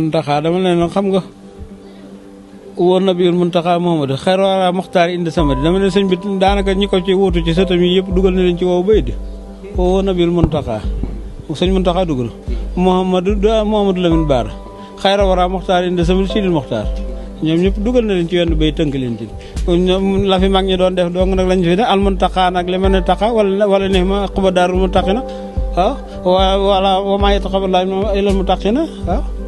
Muntaxa dama leen xam nga woon na biir Muntaxa Muhammadu xayru wara Muxtaar indi sama di dama ne sëñ bi daanaka ñi ko ci wuutu ci sëtam yi yëpp dugal na leen ci wow bay di woon na biir Muntaxa sëñ Muntaxa dugg na Mouhamadou Lamine Bara xayru wara Muxtaar indi sama Sidil Muxtaar ñoom ñëpp dugal na leen ci wenn bay tënk leen ci ñoom la fi mag ñi doon def dong nag lañ fi ne al Muntaxa nag li ma ne taxa wala ne ma xuba daarul Muntaqina waaw wala wa maa yataqabbalu illal muttaqina waaw